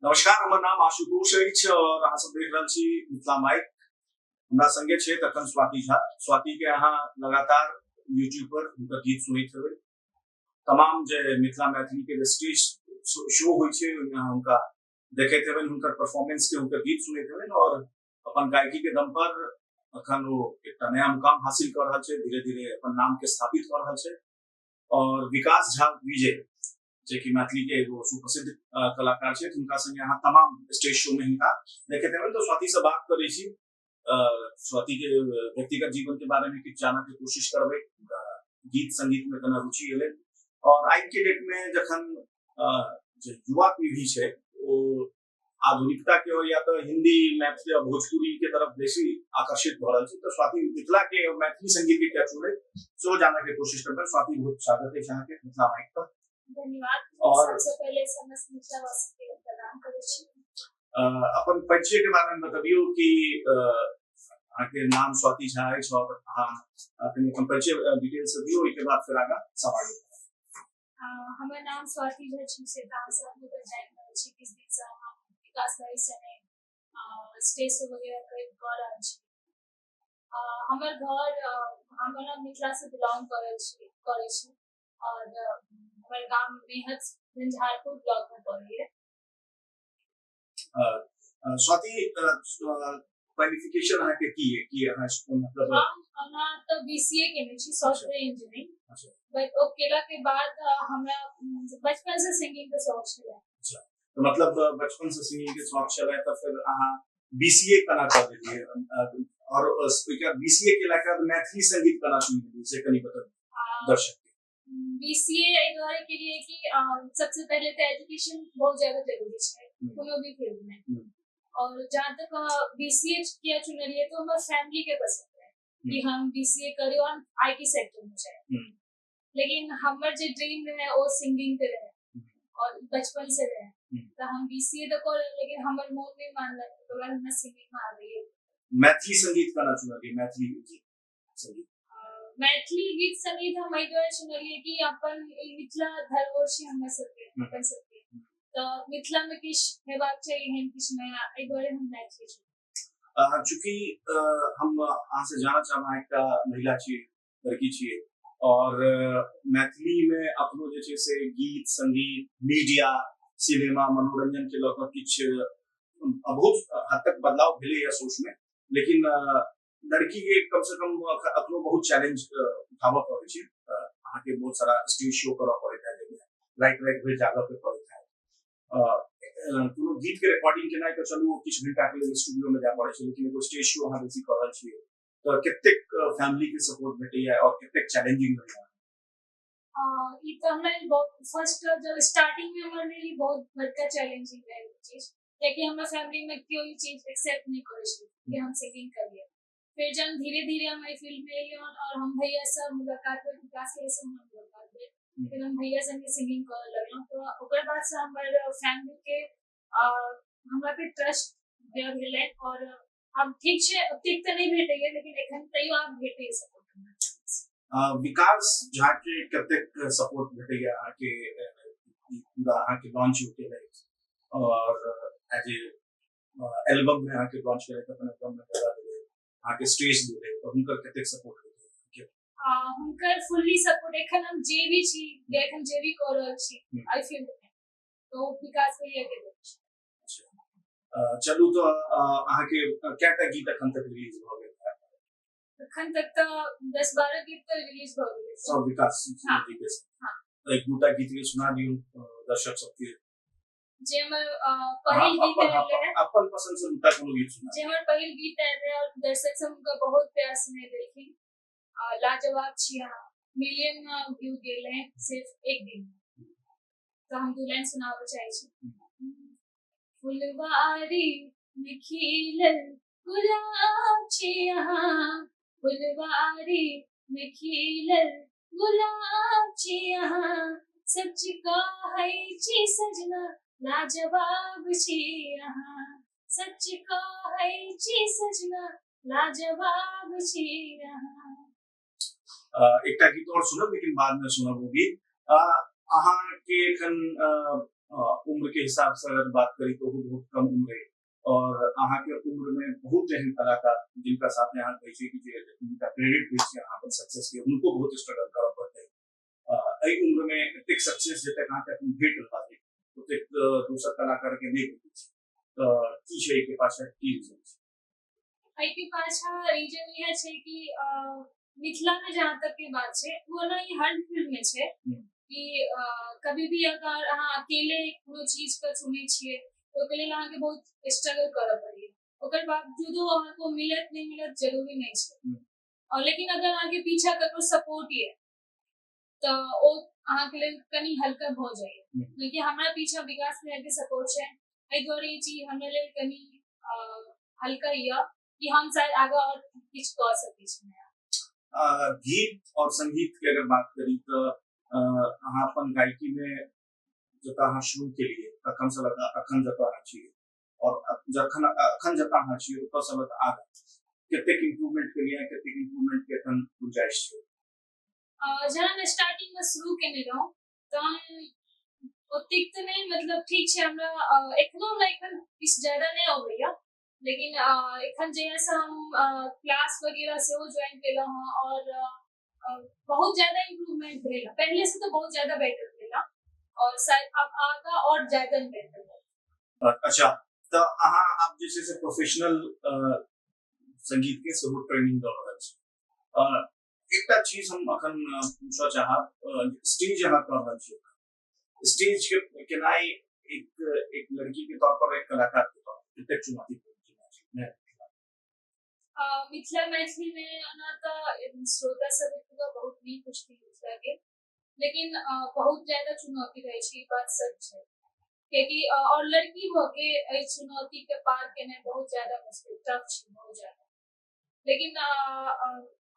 नमस्कार, हमर नाम आशुतोष अछि और अहाँ सब देख रहल छी मिथिला माइक। हमरा संगे छै तखन स्वाति झा। स्वाति के अहाँ लगातार यूट्यूब पर हुनकर गीत सुनैत हेबै। तमाम जे मिथिला मैथिली के जे स्टेज शो होइ छै ओहिमे अहाँ हुनका देखैत हेबनि, हुनकर परफॉर्मेंस के, हुनकर गीत सुनैत हेबनि और अपन गायकी के दम पर अखन ओ एकटा नया मुकाम हासिल कऽ रहल छै, धीरे धीरे अपन नाम के स्थापित कऽ रहल छै। और विकास झा विजय जे कि मैथिली के एगो सुप्रसिद्ध कलाकार छथि, हुनका संगे अहाँ तमाम स्टेज शो में हिनका देखैत हेबै। तो स्वाति से बात करै छी, स्वाति के व्यक्तिगत जीवन के बारे में किछु जानऽ के कोशिश करबै, हुनका गीत संगीत में केना रुचि एलै और आइ के डेट में जखन जे युवा पीढ़ी छै ओ आधुनिकता के ओर या तो हिंदी, मैथिली और भोजपुरी के तरफ बेसी आकर्षित भऽ रहल छै, तो स्वाति मिथिला के और मैथिली संगीत के क्या चुने सेहो जानऽ के कोशिश करबै। स्वाति, बहुत स्वागत अछि अहाँके मिथिला माइक पर। धन्यवाद। और सबसे पहले समस्त मिथिलावासी के प्रणाम करै छी। अपन परिचय के बारे में बतबियौ कि अहाँके नाम स्वाति झा अछि और अहाँ अपन परिचय डिटेल से दियौ, ओहिके बाद फिर आगाँ सवाल। हमर नाम स्वाति झा छी, से तऽ अहाँ सब लोग जानि रहल छी। किछु दिनसँ हम विकास भाई सने स्टेज शो वगैरह कऽ रहल छी। हमर घर, हम ओना मिथिलासँ बिलोंग करै छी और हमर गाम बेहद झंझारपुर ब्लॉकमे पड़ैए। स्वाति, क्वालिफिकेशन अहाँके की है, की अहाँ मतलब? हम ओना तऽ बीसीए केने छी, सॉफ्टवेयर इंजीनियरिंग। बट ओ केला के बाद हमरा बचपन से सिंगिंग के शौक छलै। अच्छा, तो मतलब बचपन से सिंगिंग के शौक छलै, तऽ फिर अहाँ बीसीए केना कऽ देलियै और ओहिके बाद बीसीए केला के बाद मैथिली संगीत केना चुनि लेलियै, से कनि बताउ दर्शक के। बीसीए एहि दुआरे केलियै कि सबसे पहले तऽ एजुकेशन बहुत ज्यादा जरूरी छै कोनो भी फील्ड में। और जहाँ तक बीसीए किया चुनलियै, तो हमर फैमिली के पसंद है कि हम बीसीए करी और IT sector में जाए। लेकिन हमर जे ड्रीम रहे ओ सिंगिंग के रहे और बचपन से रहे। तो हम बीसीए तो कर, लेकिन हमर मोन नहीं मानलक, तो बाद हमरा सिंगिंग में आबैए। मैथिली संगीत केना चुनलियै, मैथिली गीत संगीत? मैथिली गीत संगीत हम एहि दुआरे चुनलियै कि अपन ई मिथिला धरोहर छै हमर सबके, अपन सबके, तऽ मिथिला में किछु हेबाक चाही एहन किछु नया, एहि दुआरे हम मैथिली चुनलियै। चूँकि हम अहाँ से जानऽ चाहब, अहाँ एकटा महिला छियै, लड़की छियै और मैथिली में अपनो जे छै से गीत संगीत, मीडिया, सिनेमा, मनोरंजन के लऽ कऽ किछु बहुत हद तक बदलाव भेलैया सोच में, लेकिन लड़की के कम से कम अखनो बहुत चैलेंज उठाबऽ पड़ै छै। अहाँके बहुत सारा स्टेज शो करऽ पड़ैत है, जाहिमे राति राति भरि जागऽ के पड़ैत है। कोनो गीत के रिकॉर्डिंग केनाइ तऽ चलू किछु घंटा के लेल स्टूडियो में जाय पड़ै छै, लेकिन एगो स्टेज शो अहाँ बेसी कऽ रहल छियै, तऽ कतेक फैमिली के सपोर्ट भेटैया और कतेक चैलेंजिंग रहैया? ई तऽ हमरा लेल बहुत फर्स्ट जब स्टार्टिंग में हमर लेल ई बहुत बड़का चैलेंजिंग रहै ई चीज, कियाकि हमर फैमिली में केओ ई चीज एक्सेप्ट नहि करै छै कि हम सिंगिंग करियै। फिर जब धीरे धीरे हम एहि फील्ड में एलियै और हम भैया से मुलाकात भेल, विकास भैया से हमरा मुलाकात भेल, फिर हम भैया संगे सिंगिंग करऽ लगलहुँ, तऽ ओकर बाद से हमर फैमिली के हमरा पे ट्रस्ट भेलै और आब ठीक छै। ओतेक तऽ नहि भेटैया, लेकिन एखन तैयो आब भेटैया सपोर्ट हमरा family से। विकास झा के कतेक सपोर्ट भेटैया अहाँके, ई पूरा अहाँके लॉन्च केलै और एज ए एल्बम में अहाँके लॉन्च केलै, अपन एल्बम में लगा देलै, अहाँके स्टेज देलै, तऽ हुनकर कतेक सपोर्ट भेटैया? हुनकर फुल्ली सपोर्ट। एखन हम जे भी छी या एखन जे भी कऽ रहल छी एहि फील्ड में, तो विकास भैया के देन छै। चलू, तऽ अहाँके कएटा गीत एखन तक रिलीज भऽ गेल? एखन तक तऽ 10-12 गीत तऽ रिलीज भऽ गेलै। सब विकास जी के? हाँ। तऽ एक दूटा गीत के सुना दियौ दर्शक सबके। जे हमर पहिल गीत आयल रहे। अपन पसंद से दूटा कोनो गीत सुना। जे हमर पहिल गीत आयल रहे और दर्शक सब हुनका बहुत प्यार से देलखिन, लाजवाब छी अहाँ, मिलियन में व्यू गेल है सिर्फ एक दिन में। तो हम दू लाइन सुनाबऽ चाहै छी। फुलवारी में खिलल गुलाब छी अहाँ, फुलवारी में खिलल गुलाब छी अहाँ, सच कहै छी सजना लाजवाब छी अहाँ, सच कहै छी सजना लाजवाब छी अहाँ। एकटा गीत और सुनब, लेकिन बाद में सुनब ओ गीत। अहाँके एखन उम्र के हिसाब से अगर बात करी तो वो बहुत कम उम्र है और अहाँ के उम्र में बहुत एहन कलाकार जिनका साथ में अहाँ कहै छियै कि जे जिनका क्रेडिट दै छियै अहाँ अपन सक्सेस के, हुनको बहुत स्ट्रगल करऽ पड़तै। एहि उम्र में एतेक सक्सेस जतेक अहाँके एखन भेट रहल है ओतेक दोसर कलाकार के नहि भेटै छै, तऽ की छै एहिके पाछा, की रीजन छै? एहिके पाछा रीजन इएह छै कि मिथिला में जहाँ तक के बात छै वो ना ही हर फील्ड में छै कि कभी भी अगर अहाँ अकेले कोनो चीज के चुनै छियै ओहिके लेल अहाँके बहुत स्ट्रगल करऽ पड़ैया, ओकर बावजूदो अहाँको मिलत नहि मिलत जरूरी नहि छै। और लेकिन अगर अहाँके पीछा ककरो सपोर्ट ये तऽ ओ अहाँके लेल कनि हल्का भऽ जाइए। लेकिन हमरा पीछा विकास भैया के सपोर्ट छै, एहि दुआरे ई चीज हमरा लेल कनि हल्का यऽ कि हम शायद आगाँ और किछु कऽ सकै छी। गीत और संगीत के अगर बात करी तो अहाँ अपन गायकी में जतऽ अहाँ शुरू केलियै तखन से लऽ कऽ अखन जतऽ अहाँ छियै और जखन अखन जतऽ अहाँ छियै ओतऽ से लऽ कऽ आगाँ कतेक इम्प्रूवमेंट केलियै, कतेक इम्प्रूवमेंट के एखन गुंजाइश छै? जहन स्टार्टिंग में शुरू केने रहौं तहन ओतेक तऽ नहि, मतलब ठीक छै हमरा एखनो हमरा एखन किछु ज्यादा नहि अबैया, लेकिन एखन जहियासँ हम क्लास वगैरह सेहो ज्वाइन केलहुँ हँ और बहुत ज्यादा इम्प्रूवमेंट भेल, पहले से तो बहुत ज्यादा बेटर भेल और शायद अब आगा और ज्यादा बेटर है। अच्छा, तो अहाँ आब जे छै से प्रोफेशनल संगीत के सेहो ट्रेनिंग दऽ रहल छी। एकटा चीज हम अखन पूछऽ चाहब, स्टेज अहाँ कऽ रहल छी, स्टेज के केनाइ एक लड़की के तौर पर, एक कलाकार के तौर पर कतेक चुनौतीपूर्ण छै? मिथिला मैथिली में ओना तऽ श्रोता सब एतुका बहुत नीक बुझथिन मिथिला के, लेकिन बहुत ज्यादा चुनौती रहै छै, ई बात सच छै, कियाकि और लड़की भऽ के एहि चुनौती के पार केनाइ बहुत ज्यादा मुश्किल, टफ छै बहुत ज्यादा। लेकिन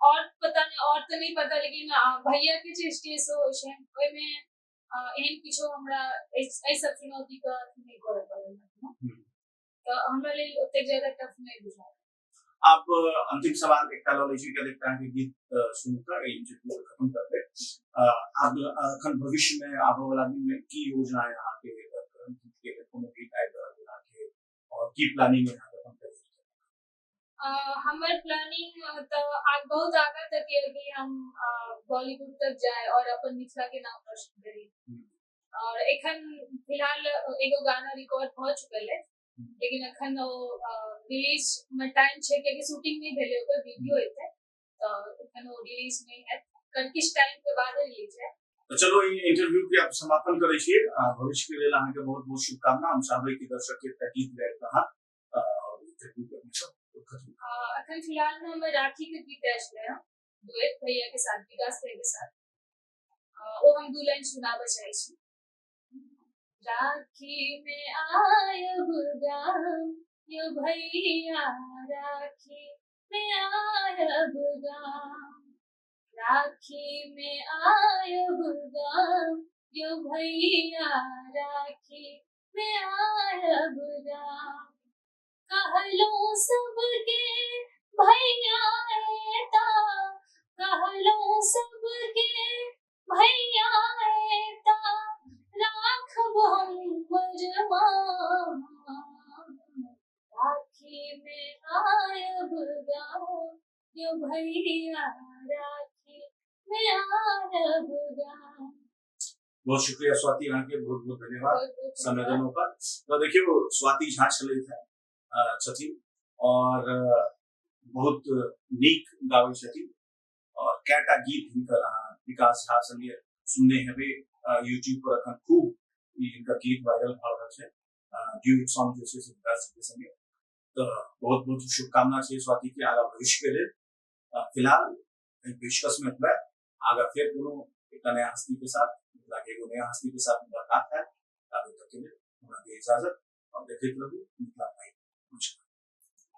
और पता नहीं, और तऽ नहीं पता, लेकिन भैया के जे स्टेज शो होइ छै ओहिमे एहन किछो हमरा एहि सब चुनौती के अथी नहि करऽ पड़ल, तऽ हमरा लेल ओतेक ज्यादा टफ नहि बुझायल। आप अंतिम सवाल एकटा लऽ लै छी, कियाकि अहाँके गीत सुनि कऽ एहि इंटरव्यू के खत्म करबै। आब अखन भविष्य में आबऽ वाला दिन में की योजना है अहाँके, गीत के कोनो गीत आबि रहल है अहाँके और की प्लानिंग है अहाँके अपन करियर के? हमर प्लानिंग तऽ बहुत आगा तक यऽ कि हम बॉलीवुड तक जाए और अपन मिथिला के नाम रोशन करी। और एखन फिलहाल एगो गाना रिकॉर्ड भऽ चुकल है, लेकिन एखन ओ रिलीज में टाइम छै कियाकि शूटिंग नहीं भेलै, ओकर वीडियो एतै तऽ एखन ओ रिलीज नहीं हैत, कल किछु टाइम के बाद रिलीज है। तो चलो ई इंटरव्यू के आप समापन करै छियै। भविष्य के लेल अहाँके बहुत बहुत शुभकामना। हम चाहबै कि दर्शक के एकटा गीत गाबि कऽ अहाँ इंटरव्यू के अपने सब खत्म। अखन फिलहाल में हमर राखी के गीत आयल छलै हँ दुएट भैया के साथ, विकास भैया के साथ, ओ हम 2 लाइन सुनाबऽ चाहै छी। राखी में आयब गाम यो भैया, राखी में आयब गाम, राखी में आयब गाम यो भैया, राखी में आयब गाम, कहलो सबके भैया एता, कहलो सबके भैया एता, राखब हमर मान, राखी में आयब गाम यो भैया, राखी में आयब गाम। बहुत शुक्रिया स्वाति, अहाँके बहुत बहुत धन्यवाद बहुत-बहुत समय धन्यवाद। देने पर। तो देखियौ स्वाति झा छलथि छथिन और बहुत नीक गाबै छथिन और कएटा गीत हिनकर अहाँ विकास झा संगे सुनने हेबै। यूट्यूब पर अखन खूब ई हिनकर गीत वायरल भऽ रहल छै, ड्यूट सॉन्ग जे छै से विकास जी के संगे। तऽ बहुत बहुत शुभकामना छै स्वाति के आगा भविष्य के लेल। फिलहाल एहि पेशकश में एतबे, आगा फेर कोनो एकटा नया हस्ती के साथ, मिथिला के एगो नया हस्ती के साथ मुलाकात है। अभी तक के लिए हमरा के इजाजत और देखैत रहू मिथिला।